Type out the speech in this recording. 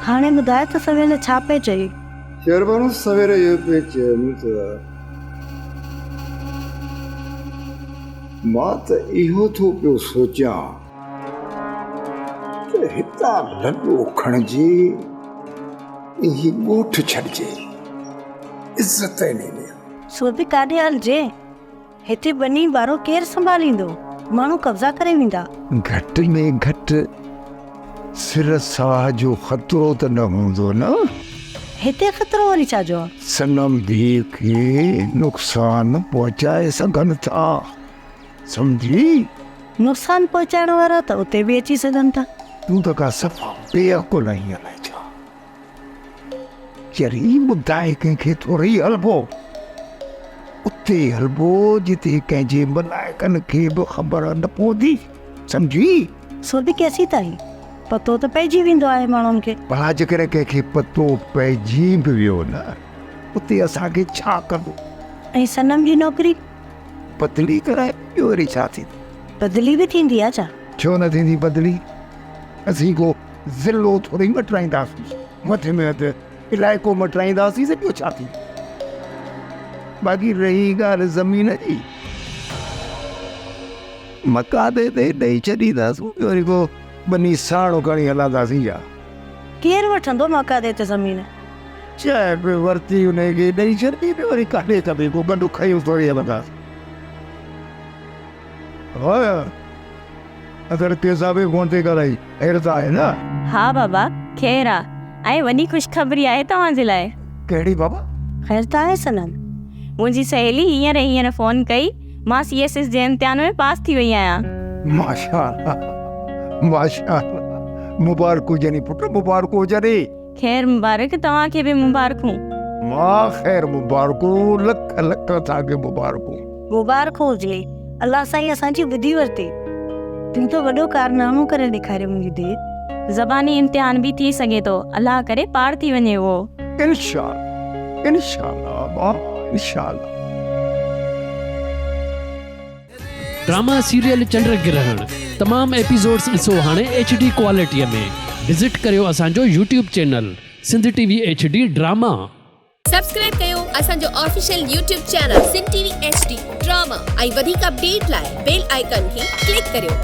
هاڻي ٻڌاء ته سويل ڇا پئي چئي؟ شهربانو سوير اهو پئي چيم ته مان ته اهو ٿو پيو سوچيان ته هتان لڏو کڻجي ۽ هي ڳوٺ ڇڏجي، عزت انهي ۾ آ. سو به ڪاڏي هلجي؟ هتي ٻني ٻارو ڪير سنڀاليندو؟ ماڻهو قبضا ڪري ويندا. گهٽ ۾ گهٽ سر ساهه جو خطرو ته نه هوندو نه؟ هتي خطرو وري ڇا جو آ؟ صنم ڌيء کي نقصان پهچائي سگهن ٿا، سمجهي؟ نقصان پهچائڻ وارا ته اتي به اچي سگهن ٿا. تون ته ڪا صفا بي عقل آهين الائي ڇا؟ چري ٻڌائي ڪنهن کي ٿورئي هلبو، اتي هلبو جتي ڪنهن جي ملائڪن کي به خبر نه پوندي، سمجهي؟ سو به ڪيسين تائين؟ پتو ته پئجي ويندو آهي ماڻهن کي. ڀلا جيڪڏهن ڪنهن کي پتو پئجي به ويو نه، اتي اسان کي ڇا ڪندو؟ ۽ صنم جي نوڪري؟ بدلي ڪرائي ٻيو وري ڇا ٿيندو؟ بدلي به ٿيندي آ ڇا؟ ڇو نه ٿيندي بدلي؟ اسين ڪو ضلعو ٿورئي مٽرائينداسين، وڌ ۾ وڌ علائقو مٽرائينداسين ته ٻيو ڇا ٿيندو. باقي رهي ڳالهه زمين جي، مقادي تي ڏئي ڇڏينداسون، ٻيو وري ڪو ٻني ساڻ کڻي هلنداسين ڇا؟ ڪير وٺندو مقادي تي زمين؟ چئه به ورتي انهي کي ڏئي ڇڏبي، ٻيو وري ڪاڏي ڪبي، ڪو ڳنڍ کنيون ٿورئي هلنداسين. ها اگر ڪيسا به فون تي ڳالهائي خير ته آهي نه. ها بابا خير آ ۽ وڏي خوشخبري آهي توهان جي لاء. ڪهڙي بابا؟ خير ته آهي صنم. منهنجي سهيلي هينئر هينئر فون ڪئي مان سي ايس ايس جي امتحان ۾ پاس ٿي وئي آهيان. ماشاءالله ماشاءالله مبارڪ هجني پٽ مبارڪ هجني. خير مبارڪ توهان کي به مبارڪون. مان خير مبارڪون لک لک توهان کي مبارڪون. مبارڪون هجني الله سائين اسان جي ٻڌي ورتي. تون ته وڏو ڪارنامو ڪري ڏيکاريو منهنجي ڌيء. زباني امتحان به ٿي سگهي ٿو الله ڪري پار ٿي وڃي اهو. انشاء الله انشاء الله ابا انشاء الله. ڊراما سيريل چنڊ گرهڻ تمام ايپيسوڊس ڏسو هاڻي ايڇ ڊي ڪوالٽي ۾ وزٽ ڪريو اسان جو YouTube channel Sindh T V H D drama. Subscribe ڪيو اسان جو official YouTube channel Sindh T V H D drama ۽ وڌيڪ اپڊيٽ لاء بيل آئيڪان کي ڪلڪ ڪريو.